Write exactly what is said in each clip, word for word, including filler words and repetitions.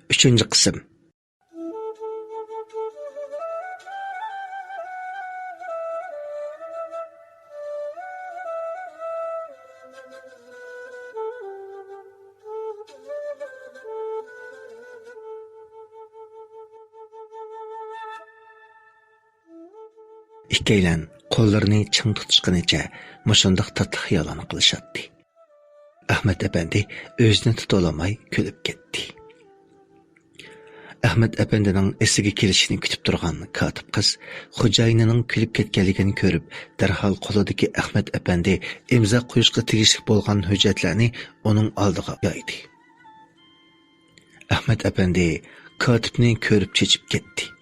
ئۈچىنچى قىسىم. ئىككىيلەن قوللىرىنى چىڭ تۇتۇشقىنىچە مۇشۇنداق تاتلىق خىياللارنى قىلىشاتتى. ئەخمەت ئەپەندى ئۆزىنى تۇتۇۋالالماي كۈلۈپ كەتتى. ئەخمەت ئەپەندىنىڭ ئېسىگە كېلىشىنى كۈتۈپ تۇرغان كاتىپ قىز خوجايىنىنىڭ كۈلۈپ كەتكەنلىكىنى كۆرۈپ، دەرھال قولىدىكى ئەخمەت ئەپەندى ئىمزا قويۇشقا تېگىشلىك بولغان ھۆججەتلەرنى ئۇنىڭ ئالدىغا يايدى. ئەخمەت ئەپەندى كاتىپنى كۆرۈپ چېچىپ كەتتى.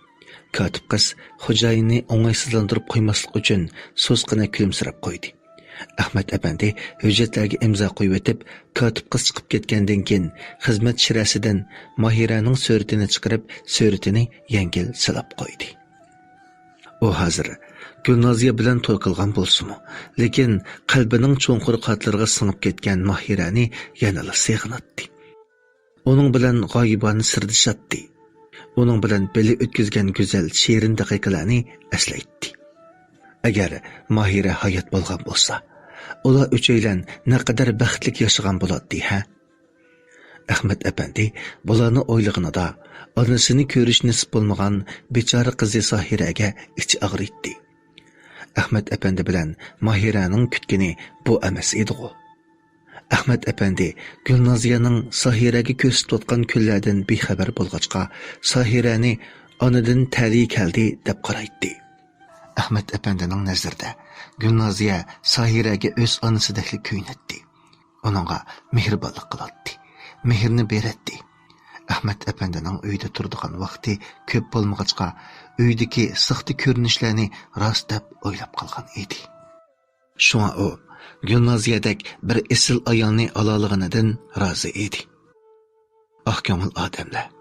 كاتىپ قىز خوجايىننى ئوڭايسىزلاندۇرۇپ قويماسلىق ئۈچۈن سۇسقىنا كۈلۈمسىرەپ قويدى. ئەخمەت ئەپەندى ھۆججەتلەرگە ئىمزا قويۇۋېتىپ، كاتىپ قىز چىقىپ كەتكەندىن كېيىن، خىزمەت چىرەسىدىن ماھىرەنىڭ سۈرىتىنى چىقىرىپ، سۈرىتىنى يەڭگىل سىلاپ قويدى. ئۇ ھازىر گۈلنازىيە بىلەن توي قىلغان بولسىمۇ، لېكىن قەلبىنىڭ چوڭقۇر قاتلىرىغا سىڭىپ كەتكەن ماھىرەنى يەنىلا سېغىناتتى. ئۇنىڭ بىلەن غايىبانە سىردىشاتتى. ئۇنىڭ بىلەن بىللە ئۆتكۈزگەن گۈزەل، شېرىن دەقىقىلەرنى ئەسلەيتتى. ئەگەر ماھىرە ھايات بولغان بولسا، ئۇلار ئۈچەيلەن نەقەدەر بەختلىك ياشىغان بولاتتى، ھە؟ ئەخمەت ئەپەندى بۇلارنى ئويلىغىنىدا، ئانىسىنى كۆرۈش نېسىپ بولمىغان بىچارە قىزى ساھىرەگە ئىچى ئاغرىيتتى. ئەخمەت ئەپەندى بىلەن ماھىرەنىڭ كۈتكىنى بۇ ئەمەس ئىدىغۇ؟ ئەخمەت ئەپەندى گۈلنازىيەنىڭ ساھىرەگە كۆرسىتىۋاتقان كۈنلەردىن بىخەۋەر بولغاچقا، ساھىرەنى ئانىدىن تەلىيى كەلدى دەپ قارايتتى. ئەخمەت ئەپەندىنىڭ نەزىرىدە گۈلنازىيە ساھىرەگە ئۆز ئانىسىدەكلا كۆيۈنەتتى. ئۇنىڭغا مېھرىبانلىق قىلاتتى، مېھرىنى بېرەتتى. ئەخمەت ئەپەندىنىڭ ئۆيدە تۇرىدىغان ۋاقتى كۆپ بولمىغاچقا، ئۆيدىكى ساختا كۆرۈنۈشلەرنى راست دەپ ئويلاپ قالغان ئىدى. شۇڭا ئۇ گۈلنازىيەدەك بىر ئېسىل ئايالنى ئالالىغىنىدىن رازى ئىدى. ئاق كۆڭۈل ئادەملەر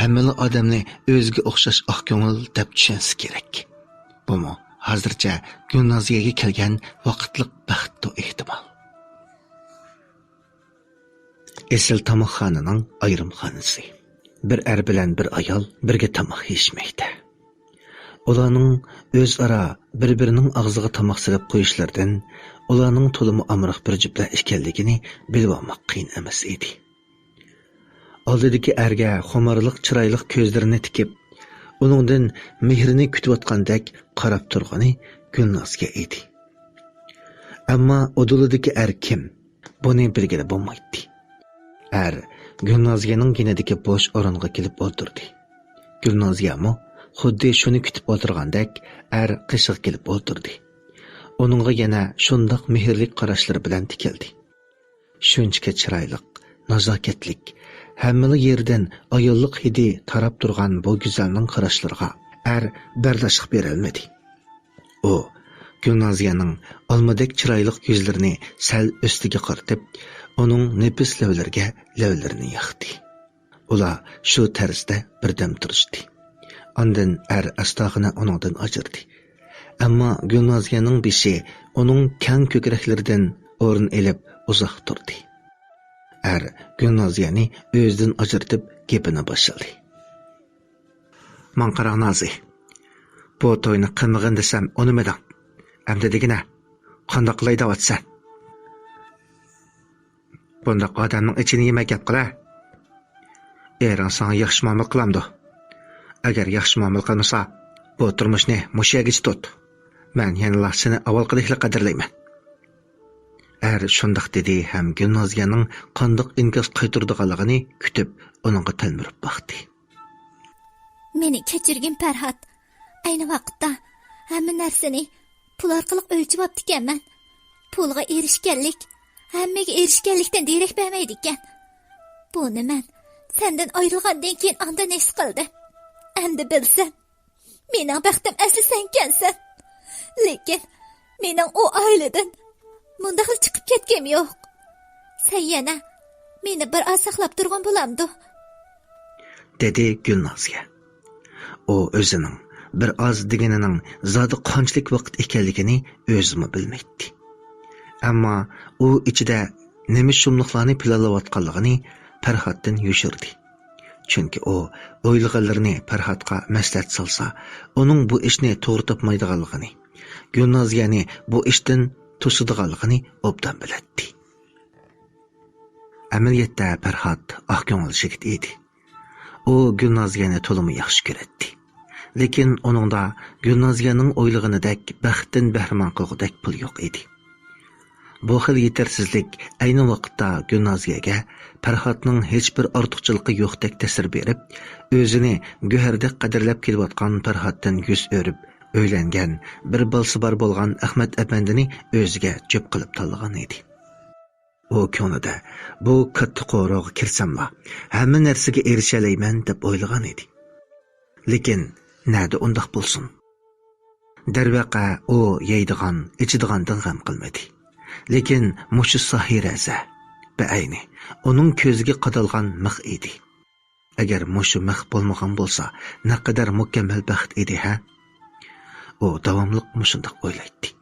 ھەممىلا ئادەمنى ئۆزىگە ئوخشاش ئاق كۆڭۈل دەپ چۈشەنسە كېرەك. بۇمۇ ھازىرچە گۈلنازىيەگە كەلگەن ۋاقىتلىق بەختتۇ ئېھتىمال. ئېسىل تاماقخانىنىڭ ئايرىمخانىسى. بىر ئەر بىلەن بىر ئايال بىرگە تاماق يېيىشمەكتە. ئۇلارنىڭ ئۆزئارا بىر-بىرىنىڭ ئاغزىغا تاماق سېلىپ قويۇشلىرىدىن ئۇلارنىڭ تولىمۇ ئامراق بىر جۈپلەر ئىكەنلىكىنى بىلىۋالماق قىيىن ئەمەس ئىدى. ئالدىدىكى ئەرگە خۇمارلىق چىرايلىق كۆزلىرىنى تىكىپ، ئۇنىڭدىن مېھرىنى كۈتۈۋاتقاندەك قاراپ تۇرغىنى گۈلنازىيە ئىدى. ئەمما ئۇدۇلىدىكى ئەر كىم؟ بۇنى بىلگىلى بولمايتتى. ئەر گۈلنازىيەنىڭ يېنىدىكى بوش ئورۇنغا كېلىپ ئولتۇردى. گۈلنازىيەمۇ خۇددى شۇنى كۈتۈپ ئولتۇرغاندەك ئەر قېشىغا كېلىپ ئولتۇردى. ئۇنىڭغا يەنە شۇنداق مېھىرلىك قاراشلىرى بىلەن تىكىلدى. شۇنچىكى چىرايلىق، نازاكەتلىك، ھەممىلا يېرىدىن ئاياللىق ھىدى تاراپ تۇرغان بۇ گۈزەلنىڭ قاراشلىرىغا ئەر بەرداشلىق بېرەلمىدى. ئۇ گۈلنازىيەنىڭ ئالمىدەك چىرايلىق يۈزلىرىنى سەل ئۈستىگە قارىتىپ، ئۇنىڭ نېپىز لەۋلىرىگە لەۋلىرىنى ياقتى. ئۇلار شۇ تەرزدە بىردەم تۇرۇشتى. ئاندىن ئەر ئاستاغىنا ئۇنىڭدىن ئاجرىدى. ئەمما گۈلنازىيەنىڭ بېشى ئۇنىڭ كەڭ كۆكرەكلىرىدىن ئورۇن ئېلىپ ئۇزاق تۇردى. ئەر گۈلنازىيەنى ئۆزىدىن ئاجرىتىپ گېپىنى باشلىدى. ماڭا قاراڭ نازى. بۇ توينى قىلمىغىن دېسەم ئۇنىمىدىڭ. ئەمدى دېگىنە، قانداق قىلاي دەۋاتىسەن؟ بۇنداق ئادەمنىڭ ئىچىنى يېمەي گەپ قىلە. ئېرىڭ ساڭا ياخشى مۇئامىلە قىلامدۇ؟ ئەگەر ياخشى مۇئامىلە قىلمىسا، بۇ تۇرمۇشنى مۇشۇ يەرگىچە تۇت. مەن يەنىلا سېنى ئاۋۋالقىدەكلا قەدىرلەيمەن. ئەر شۇنداق دېدى ھەم گۈلنازىيەنىڭ قانداق ئىنكاس قايتۇرىدىغانلىقىنى كۈتۈپ، ئۇنىڭغا تەلمۈرۈپ باقتى. مېنى كەچۈرگىن، پەرھات. ئەينى ۋاقىتتا ھەممە نەرسىنى پۇل ئارقىلىق ئۆلچىۋاپتىكەنمەن. پۇلغا ئېرىشكەنلىك ھەممىگە ئېرىشكەنلىكتىن دېرەك بەرمەيدىكەن. بۇنى مەن سەندىن ئايرىلغاندىن كېيىن ئاندىن ھېس قىلدىم. ئەمدى بىلسەم، مېنىڭ بەختىم ئەسلى سەنكەنسەن. لېكىن مېنىڭ ئۇ ئائىلىدىن مۇنداقلا چىقىپ كەتكۈم يوق. سەن يەنە مېنى بىر ئاز ساقلاپ تۇرغىن بولامدۇ؟ دېدى گۈلنازىيە. ئۇ ئۆزىنىڭ بىر ئاز دېگىنىنىڭ زادى قانچىلىك ۋاقىت ئىكەنلىكىنى ئۆزىمۇ بىلمەيتتى. ئەمما ئۇ ئىچىدە نېمە شۇملۇقلارنى پىلانلاۋاتقانلىقىنى پەرھاتتىن يوشۇردى. چۈنكى ئۇ ئويلىغانلىرىنى پەرھاتقا مەسلىھەت سالسا، ئۇنىڭ بۇ ئىشنى توغرا تاپمايدىغانلىقىنى، گۈلنازىيەنى بۇ ئىشتىن توسىدىغانلىقىنى ئوبدان بىلەتتى. ئەمەلىيەتتە پەرھات ئاق كۆڭۈل يىگىت ئىدى. ئۇ گۈلنازىيەنى تولىمۇ ياخشى كۆرەتتى. لېكىن ئۇنىڭدا گۈلنازىيەنىڭ ئويلىغىنىدەك بەختتىن بەھرىمەن قىلغۇدەك پۇل يوق ئىدى. بۇ خىل يېتەرسىزلىك ئەينى ۋاقىتتا گۈلنازىيەگە پەرھاتنىڭ ھېچبىر ئارتۇقچىلىقى يوقتەك تەسىر بېرىپ، ئۆزىنى گۆھەردەك قەدىرلەپ كېلىۋاتقان پەرھاتتىن يۈز ئۆرۈپ، ئۆيلەنگەن، بىر بالىسى بار بولغان ئەخمەت ئەپەندىنى ئۆزىگە جۈپ قىلىپ تاللىغان ئىدى. ئۇ كۆڭلىدە، بۇ كاتتا قورۇغا كىرسەملا، ھەممە نەرسىگە ئېرىشەلەيمەن دەپ ئويلىغان ئىدى. لېكىن نەدە ئۇنداق بولسۇن؟ دەرۋەقە، ئۇ يەيدىغان، ئىچىدىغاندىن غەم قىلمىدى. لېكىن مۇشۇ ساھىرە زە، بەئەينى، ئۇنىڭ كۆزىگە قادالغان مىخ ئىدى. ئەگەر مۇشۇ مىخ بولمىغان بولسا، نەقەدەر مۇكەممەل بەخت ئىدى ھە؟ ئۇ داۋاملىق مۇشۇنداق ئويلايتتى.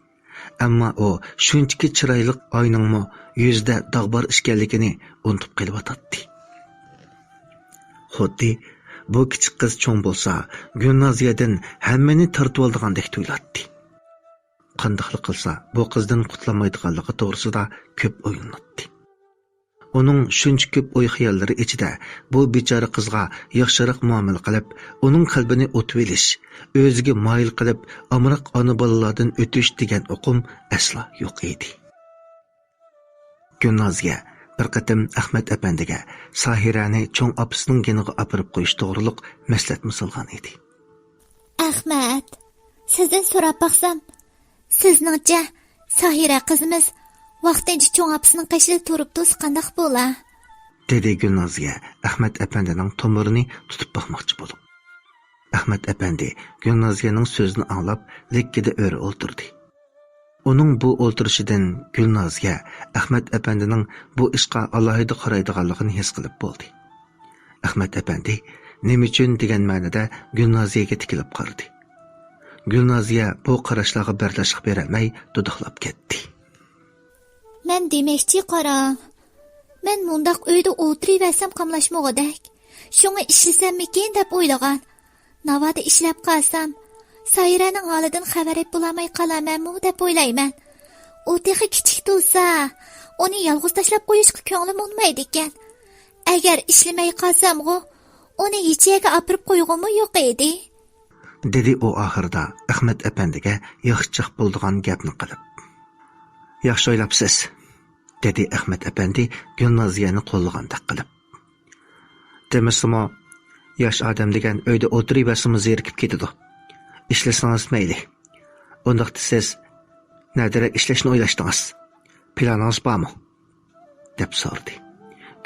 ئەمما ئۇ شۇنچىكى چىرايلىق ئاينىڭمۇ يۈزىدە داغ بار ئىكەنلىكىنى ئۇنتۇپ قېلىۋاتاتتى. خۇددى بۇ كىچىك قىز چوڭ بولسا، گۈلنازىيەدىن ھەممىنى تارتىۋالىدىغاندەك تۇيۇلاتتى. قانداقلا قىلسا بۇ قىزدىن قۇتۇلالمايدىغانلىقى توغرىسىدا كۆپ ئويلىناتتى. ئۇنىڭ شۇنچە كۆپ ئوي-خىياللىرى ئىچىدە بۇ بىچارە قىزغا ياخشىراق مۇئامىلە قىلىپ، ئۇنىڭ قەلبىنى ئۇتۇۋېلىش، ئۆزىگە مايىل قىلىپ، ئامراق ئانا-بالىلاردىن ئۆتۈش دېگەن ئۇقۇم ئەسلا يوق ئىدى. گۈلنازىيە بىر قېتىم ئەخمەت ئەپەندىگە ساھىرەنى چوڭ ئاپىسىنىڭ يېنىغا ئاپىرىپ قويۇش توغرۇلۇق مەسلىھەتمۇ سالغان ئىدى. ئەخمەت، سىزدىن سوراپ باقسام، سىزنىڭچە، ساھىرە قىزىمىز ۋاقتىنچە چوڭ ئاپىسىنىڭ قېشىدا تۇرۇپ تۇرسا قانداق بولا؟ دېدى گۈلنازىيە ئەخمەت ئەپەندىنىڭ تومۇرىنى تۇتۇپ باقماقچى بولۇپ. ئەخمەت ئەپەندى گۈلنازىيەنىڭ سۆزىنى ئاڭلاپ، لىككىدە ئۆرە ئولتۇردى. ئۇنىڭ بۇ ئولتۇرۇشىدىن گۈلنازىيە ئەخمەت ئەپەندىنىڭ بۇ ئىشقا ئالاھىدە قارايدىغانلىقىنى ھېس قىلىپ بولدى. ئەخمەت ئەپەندى نېمە ئۈچۈن دېگەن مەنىدە گۈلنازىيەگە تىكىلىپ قارىدى. گۈلنازىيە بۇ قاراشلارغا بەرداشلىق بېرەلمەي دۇدۇقلاپ كەتتى. مەن دېمەكچى، قارا، مەن مۇنداق ئۆيدە ئولتۇرۇۋەرسەم قاملاشمىغۇدەك. شۇڭا ئىشلىسەممىكىن دەپ ئويلىغان. ناۋادا ئىشلەپ قالسام، ساھىرەنىڭ ھالىدىن خەۋەر ئېلىپ بولالماي قالارمەنمۇ دەپ ئويلايمەن. ئۇ تېخى كىچىك تۇرسا، ئۇنى يالغۇز تاشلاپ قويۇشقا كۆڭلۈم ئۇنىمايدىكەن. ئەگەر ئىشلىمەي قالسامغۇ، ئۇنى ھېچ يەرگە ئاپىرىپ قويغۇمۇ يوق ئىدى. دېدى ئۇ ئاخىرىدا ئەخمەت ئەپەندىگە ياخشىچاق بولىدىغان گەپنى قىلىپ. ياخشى ئويلاپسىز، دېدى ئەخمەت ئەپەندى گۈلنازىيەنى قوللىغاندەك قىلىپ. دېمىسىمۇ، ياش ئادەم دېگەن ئۆيدە ئولتۇرۇۋەرسىمۇ زېرىكىپ كېتىدۇ. ئىشلىسىڭىز مەيلى. ئۇنداقتا سىز نەدىرەك ئىشلەشنى ئويلاشتىڭىز؟ پىلانىڭىز بارمۇ؟ دەپ سورىدى.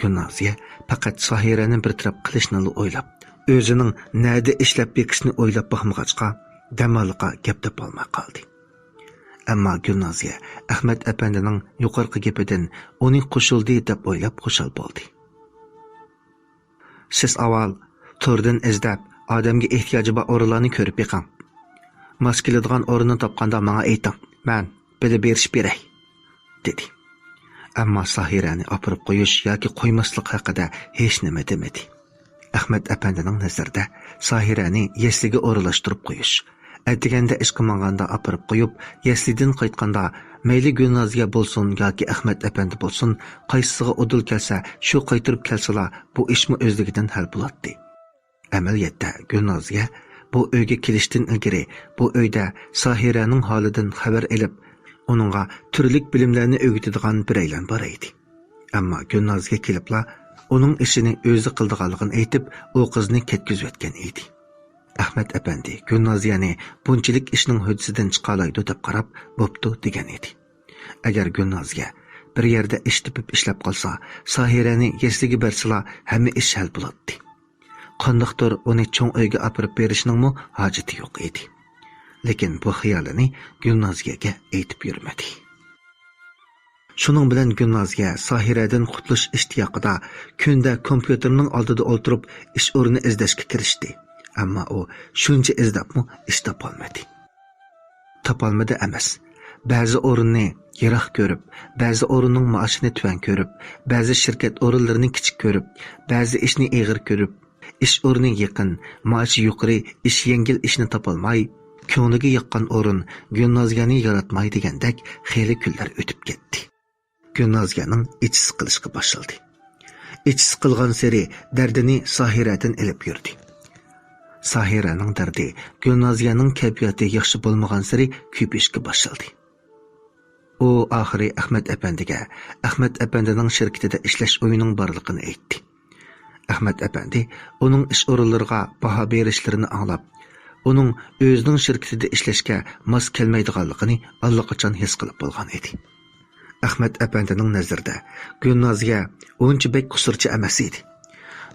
گۈلنازىيە پەقەت ساھىرەنى بىر تەرەپ قىلىشنىلا ئويلاپ، ئۆزىنىڭ نەدە ئىشلەپ بېقىشنى ئويلاپ باقمىغاچقا، دەماللىققا گەپ تاپالماي قالدى. ئەمما گۈلنازىيە ئەخمەت ئەپەندىنىڭ يۇقىرىقى گېپىدىن ئۇنى قوشۇلدى دەپ ئويلاپ خۇشال بولدى. سىز ئاۋۋال توردىن ئىزدەپ، ئادەمگە ئېھتىياجى بار ئورۇنلارنى كۆرۈپ بېقىڭ. ماس كېلىدىغان ئورۇننى تاپقاندا ماڭا ئېيتىڭ، مەن بىللە بېرىشىپ بېرەي، دېدى. ئەمما ساھىرەنى ئاپىرىپ قويۇش ياكى قويماسلىق ھەققىدە ھېچنېمە دېمىدى. ئەخمەت ئەپەندىنىڭ نەزىرىدە ساھىرەنى يەسلىگە ئورۇنلاشتۇرۇپ قويۇش، ئەتىگەندە ئىشقا ماڭغاندا ئاپىرىپ قويۇپ، يەسلىدىن قايتقاندا مەيلى گۈلنازىيە بولسۇن ياكى ئەخمەت ئەپەندى بولسۇن، قايسىسىغا ئۇدۇل كەلسە، شۇ قايتۇرۇپ كەلسىلا، بۇ ئىشمۇ ئۆزلۈكىدىن ھەل بولاتتى. ئەمەلىيەتتە گۈلنازىيە بۇ ئۆيگە كېلىشتىن ئىلگىرى بۇ ئۆيدە ساھىرەنىڭ ھالىدىن خەۋەر ئېلىپ، ئۇنىڭغا تۈرلۈك بىلىملەرنى ئۆگىتىدىغان بىرەيلەن بار ئىدى. ئەمما گۈلنازىيە كېلىپلا ئۇنىڭ ئىشىنى ئۆزى قىلىدىغانلىقىنى ئېيتىپ، ئۇ قىزنى كەتكۈزۈۋەتكەن ئىدى. ئەخمەت ئەپەندى گۈلنازىيەنى بۇنچىلىك ئىشنىڭ ھۆددىسىدىن چىقالايدۇ دەپ قاراپ، بوپتۇ دېگەن ئىدى. ئەگەر گۈلنازىيە بىر يەردە ئىش تېپىپ ئىشلەپ قالسا، ساھىرەنى يەسلىگە بەرسىلا، ھەممە ئىش ھەل بولاتتى. قانداقتۇر ئۇنى چوڭ ئۆيگە ئاپىرىپ بېرىشنىڭمۇ ھاجىتى يوق ئىدى. لېكىن بۇ خىيالىنى گۈلنازىيەگە ئېيتىپ يۈرمىدى. شۇنىڭ بىلەن گۈلنازىيە ساھىرەدىن قۇتۇلۇش ئىشتىياقىدا كۈندە كومپيۇتېرنىڭ ئالدىدا ئولتۇرۇپ ئىش ئورنى ئىزدەشكە كىرىشتى. ئەمما ئۇ شۇنچە ئىزدەپمۇ ئىش تاپالمىدى. تاپالمىدى ئەمەس، بەزى ئورۇننى يىراق كۆرۈپ، بەزى ئورۇننىڭ مائاشىنى تۆۋەن كۆرۈپ، بەزى شىركەت ئورۇنلىرىنى كىچىك كۆرۈپ، بەزى ئىشنى ئېغىر كۆرۈپ، ئىش ئورنى يېقىن، مائاشى يۇقىرى، ئىش يەڭگىل ئىشنى تاپالماي، كۆڭلىگە ياققان ئورۇن گۈلنازىيەنى ياراتماي دېگەندەك خېلى كۈنلەر ئۆتۈپ كەتتى. گۈلنازىيەنىڭ ئىچى سىقىلىشقا باشلىدى. ئىچى سىقىلغانسېرى دەردىنى ساھىرەدىن ئېلىپ يۈردى. ساھىرەنىڭ دەردى، گۈلنازىيەنىڭ كەيپىياتى ياخشى بولمىغانسېرى كۆپىيىشكە باشلىدى. ئۇ ئاخىرى ئەخمەت ئەپەندىگە ئەخمەت ئەپەندىنىڭ شىركىتىدە ئىشلەش ئويىنىڭ بارلىقىنى ئېيتتى. ئەخمەت ئەپەندى ئۇنىڭ ئىش ئورۇنلىرىغا باھا بېرىشلىرىنى ئاڭلاپ، ئۇنىڭ ئۆزىنىڭ شىركىتىدە ئىشلەشكە ماس كەلمەيدىغانلىقىنى ئاللىقاچان ھېس قىلىپ بولغان ئىدى. ئەخمەت ئەپەندىنىڭ نەزىرىدە گۈلنازىيە ئۇنچە بەك قۇسۇرچى ئەمەس ئىدى.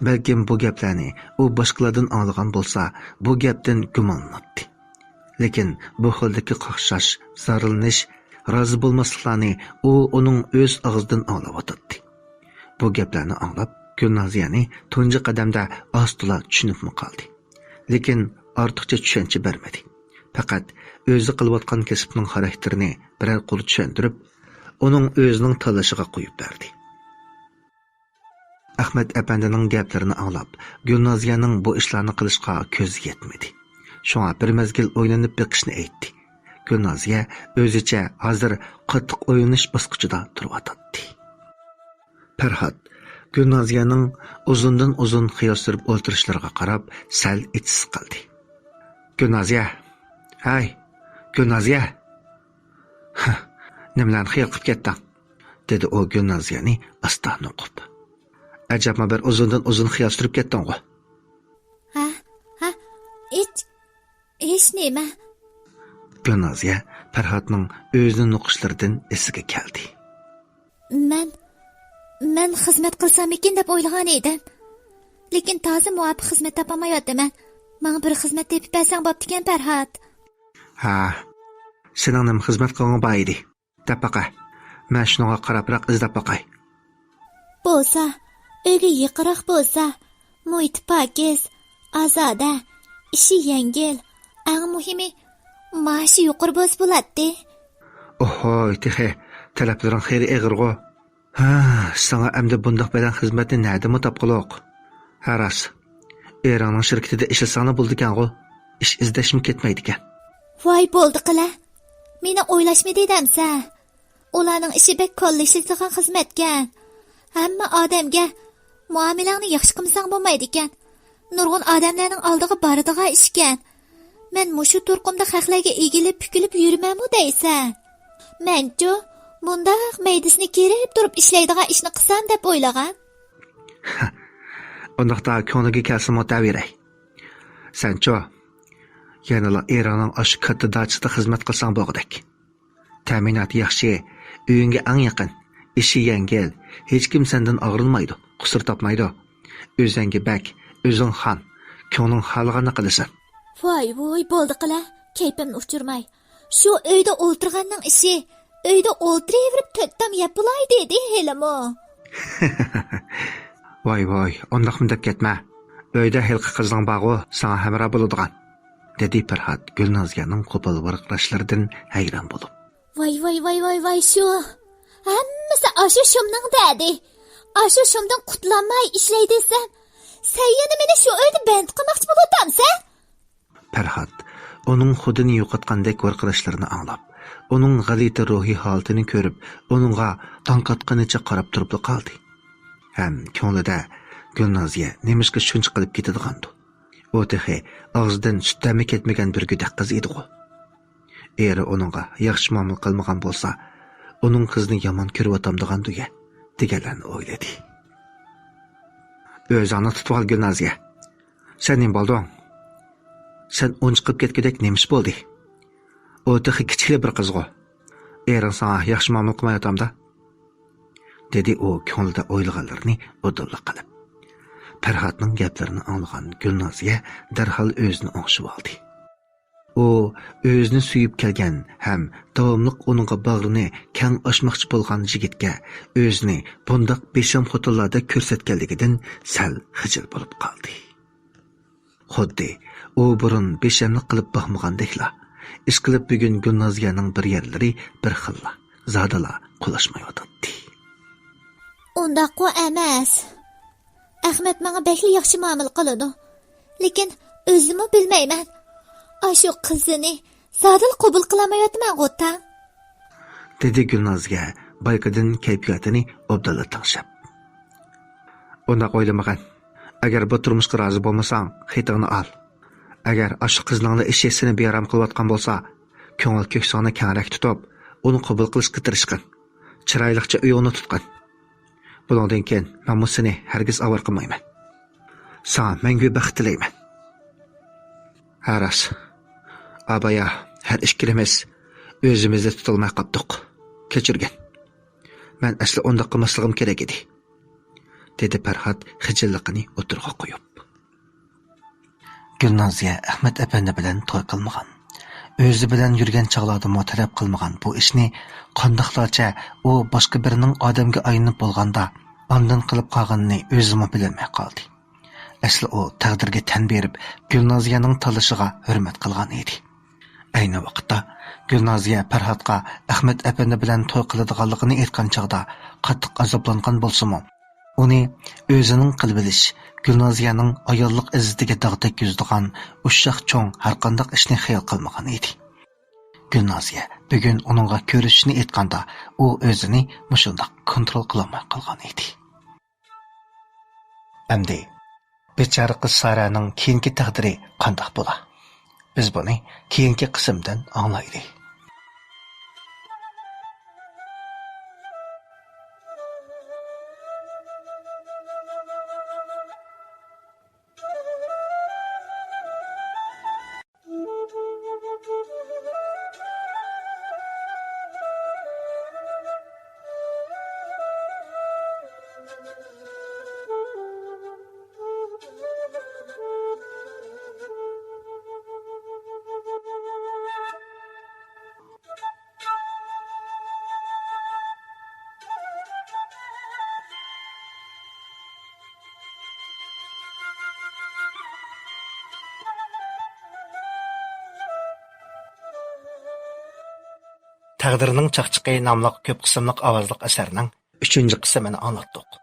بەلكىم بۇ گەپلەرنى ئۇ باشقىلاردىن ئاڭلىغان بولسا، بۇ گەپتىن گۇمانلىناتتى. لېكىن بۇ خىلدىكى قاقشاش، زارلىنىش، رازى بولماسلىقلارنى ئۇ ئۇنىڭ ئۆز ئاغزىدىن ئاڭلاۋاتاتتى. بۇ گەپلەرنى ئاڭلاپ، گۈلنازىيەنى تۇنجى قەدەمدە ئاز-تولا چۈشىنىپمۇ قالدى. لېكىن ئارتۇقچە چۈشەنچە بەرمىدى. پەقەت ئۆزى قىلىۋاتقان كەسىپنىڭ خاراكتېرىنى بىرەر قۇر چۈشەندۈرۈپ، ئۇنىڭ ئۆزىنىڭ تاللىشىغا قويۇپ بەردى. ئەخمەت ئەپەندىنىڭ گەپلىرىنى ئاڭلاپ، گۈلنازىيەنىڭ بۇ ئىشلارنى قىلىشقا كۆزى يەتمىدى. شۇڭا بىر مەزگىل ئويلىنىپ بېقىشنى ئېيتتى. گۈلنازىيە ئۆزىچە ھازىر قاتتىق ئويلىنىش باسقۇچىدا تۇرۇۋاتاتتى. پەرھات گۈلنازىيەنىڭ ئۇزۇندىن ئۇزۇن خىيال سۈرۈپ ئولتۇرۇشلىرىغا قاراپ سەل ئىچى سىقىلدى. گۈلنازىيە! ھەي، گۈلنازىيە! ھە، نېمىلەرنى خىيال قىلىپ كەتتىڭ؟ دېدى ئۇ گۈلنازىيەنى ئاستا نوقۇپ. ئەجەبمۇ بىر ئۇزۇندىن ئۇزۇن خىيال سۈرۈپ كەتتىڭغۇ؟ ھە، ھە، ھېچ، ھېچ نېمە. گۈلنازىيە پەرھاتنىڭ ئۆزىنى نوقۇشلىرىدىن ئېسىگە كەلدى. مەن، مەن خىزمەت قىلساممىكىن دەپ ئويلىغان ئىدىم. لېكىن تازا مۇۋاپىق خىزمەت تاپالمايۋاتىمەن. ماڭا بىر خىزمەت تېپىپ بەرسەڭ بوپتىكەن، پەرھات. ھە، سېنىڭ نېمە خىزمەت قىلغۇڭ بار ئىدى؟ دەپ باقە. مەن شۇنىڭغا قاراپراق ئىزدەپ باقاي. بولسا، ئۆيگە يېقىنراق بولسا، مۇھىتى پاكىز، ئازادە، ئىشى يەڭگىل، ئەڭ مۇھىمى، مائاشى يۇقىرى بولسا بولاتتى. ئوھوي، تېخى تەلەپلىرىڭ خېلى ئېغىرغۇ. ھە، ساڭا ئەمدى بۇنداق بەدەن خىزمەتنى نەدىمۇ تاپقۇلۇق؟ ھە، راست. ئېرىڭنىڭ شىركىتىدە ئىشلىساڭلا بولىدىكەنغۇ. ئىش ئىزدەشمۇ كەتمەيدىكەن. ۋاي، بولدى قىلە. مېنى ئويلاشمىدى دەمسە. ئۇلارنىڭ ئىشى بەك كاللا ئىشلىتىدىغان خىزمەتكەن. ھەممە ئادەمگە مۇئامىلەڭنى ياخشى قىلمىساڭ بولمايدىكەن. نۇرغۇن ئادەملەرنىڭ ئالدىغا بارىدىغان ئىشكەن. مەن مۇشۇ تۇرقۇمدا خەقلەرگە ئېگىلىپ پۈكۈلۈپ يۈرمەمۇ دەيسەن؟ مەنچۇ، مۇنداق مەيدىسىنى كېرىپ تۇرۇپ ئىشلەيدىغان ئىشنى قىلسام دەپ ئويلىغان. ئۇنداقتا كۆڭلۈڭگە كەلسىمۇ دەۋېرەي. سەنچۇ، يەنىلا ئېرىڭنىڭ ئاشۇ كاتتا داچىسىدا خىزمەت قىلساڭ بولغۇدەك. تەمىناتى ياخشى، ئۆيۈڭگە ئەڭ يېقىن، ئىشى يەڭگىل، ھېچكىم سەندىن ئاغرىنمايدۇ، قۇسۇر تاپمايدۇ. ئۆزۈڭگە بەك، ئۆزۈڭ خان، كۆڭلۈڭ خالىغاننى قىلىسەن. ۋاي ۋۇي، بولدى قىلە، كەيپىمنى ئۇچۇرماي. شۇ ئۆيدە ئولتۇرغاننىڭ ئىشى، ئۆيدە ئولتۇرۇۋېرىپ تۆت تام يەپ بولاي دېدى ھېلىمۇ. ۋاي ۋاي، ئۇنداقمۇ دەپ كەتمە. ئۆيدە ھېلىقى قىزىڭ بارغۇ، ساڭا ھەمراھ بولىدىغان. دېدى پەرھات گۈلنازىيەنىڭ قوپال ۋارقىراشلىرىدىن ھەيران بولۇپ. ۋاي، ۋاي، ۋاي، ۋاي، ۋاي، شۇ. ھەممىسى ئاشۇ شۇمنىڭ دەردى. ئاشۇ شۇمدىن قۇتۇلالماي ئىشلەي دېسەم، سەن يەنە مېنى شۇ ئۆيدە بەند قىلماقچى بولۇۋاتامسەن؟ پەرھات ئۇنىڭ خۇدىنى يوقاتقاندەك ۋارقىراشلىرىنى ئاڭلاپ، ئۇنىڭ غەلىتە روھىي ھالىتىنى كۆرۈپ، ئۇنىڭغا تاڭ قاتقىنىچە قاراپ تۇرۇپلا قالدى. ھەم كۆڭلىدە، گۈلنازىيە نېمىشقا شۇنچە قىلىپ كېتىدىغاندۇ؟ ئۇ تېخى ئاغزىدىن سۈت تەمى كەتمىگەن بىر گۆدەك قىز ئىدىغۇ. ئېرى ئۇنىڭغا ياخشى مۇئامىلە قىلمىغان بولسا، ئۇنىڭ قىزىنى يامان كۆرۈۋاتامدىغاندۇ يا، دېگەنلەرنى ئويلىدى. ئۆزۈڭنى تۇتۇۋال، گۈلنازىيە. سەن نېمە بولدۇڭ؟ سەن ئۇنچىقىپ كەتكۈدەك نېمە ئىش بولدى؟ ئۇ تېخى كىچىكلا بىر قىزغۇ. ئېرىڭ ساڭا ياخشى مۇئامىلە قىلمايۋاتامدا؟ دېدى ئۇ كۆڭلىدە ئويلىغانلىرىنى ئۇدۇللا قىلىپ. پەرھاتنىڭ گەپلىرىنى ئاڭلىغان گۈلنازىيە دەرھال ئۆزىنى ئوڭشىۋالدى. ئۇ ئۆزىنى سۆيۈپ كەلگەن ھەم داۋاملىق ئۇنىڭغا باغرىنى كەڭ ئاچماقچى بولغان يىگىتكە ئۆزىنى بۇنداق بىشەم خوتۇنلاردەك كۆرسەتكەنلىكىدىن سەل خىجىل بولۇپ قالدى. خۇددى ئۇ بۇرۇن بىشەملىك قىلىپ باقمىغاندەكلا، ئىشقىلىپ بۈگۈن گۈلنازىيەنىڭ بىر يەرلىرى بىر خىللا، زادىلا قولاشمايۋاتاتتى. ئۇنداققۇ ئەمەس. ئەخمەت ماڭا بەكلا ياخشى مۇئامىلە قىلىدۇ. لېكىن ئۆزىمۇ بىلمەيمەن. ئاشۇ قىزىنى زادىلا قوبۇل قىلالمايۋاتىمەنغۇ تاڭ. دېدى گۈلنازىيە بايىقىدىن كەيپىياتىنى ئوبدانلا تەڭشەپ. ئۇنداق ئويلىمىغىن. ئەگەر بۇ تۇرمۇشقا رازى بولمىساڭ، خېتىڭنى ئال. ئەگەر ئاشۇ قىزنىڭلا ئىشى سېنى بىئارام قىلىۋاتقان بولسا، كۆڭۈل كۆكسۈڭنى كەڭرەك تۇتۇپ، ئۇنى قوبۇل قىلىشقا تىرىشقىن. چىرايلىقچە ئۆيۈڭنى تۇتقىن. بۇنىڭدىن كېيىن مەنمۇ سېنى ھەرگىز ئاۋارە قىلمايمەن. ساڭا مەڭگۈ بەخت تىلەيمەن. ھە، راست. ئابايا، ھەر ئىككىلىمىز ئۆزىمىزنى تۇتالماي قاپتۇق. كەچۈرگىن. مەن ئەسلى ئۇنداق قىلماسلىقىم كېرەك ئىدى، دېدى پەرھات خىجىللىقىنى ئوتتۇرىغا قويۇپ. گۈلنازىيە ئەخمەت ئەپەندى بىلەن توي قىلمىغان، ئۆزى بىلەن يۈرگەن چاغلاردىمۇ تەلەپ قىلمىغان بۇ ئىشنى قانداقلارچە ئۇ باشقا بىرىنىڭ ئادەمگە ئايلىنىپ بولغاندا، ئاندىن قىلىپ قالغىنىنى ئۆزىمۇ بىلەلمەي قالدى. ئەسلى ئۇ تەقدىرگە تەن بېرىپ، گۈلنازىيەنىڭ تاللىشىغا ھۆرمەت قىلغان ئىدى. ئەينى ۋاقىتتا گۈلنازىيە پەرھاتقا ئەخمەت ئەپەندى بىلەن توي قىلىدىغانلىقىنى ئېيتقان چاغدا قاتتىق ئازابلانغان بولسىمۇ، ئۇنى ئۆزىنىڭ قىلىۋېلىش، گۈلنازىيەنىڭ ئاياللىق ئىززىتىگە داغدەك يۈزىدىغان ئۇششاق چوڭ ھەرقانداق ئىشنى خىيال قىلمىغان ئىدى. گۈلنازىيە بۈگۈن ئۇنىڭغا كۆرۈشۈشنى ئېيتقاندا، ئۇ ئۆزىنى مۇشۇنداق كونترول قىلالماي قالغان ئىدى. ئەمدى بىچارە قىز سارەنىڭ كېيىنكى تەقدىرى قانداق بولا؟ بىز بۇنى كېيىنكى قىسىمدىن ئاڭلايلى. تەقدىرنىڭ چاقچىقى ناملىق كۆپ قىسىملىق ئاۋازلىق ئەسەرنىڭ ئۈچىنچى قىسمىنى ئاڭلاتتۇق.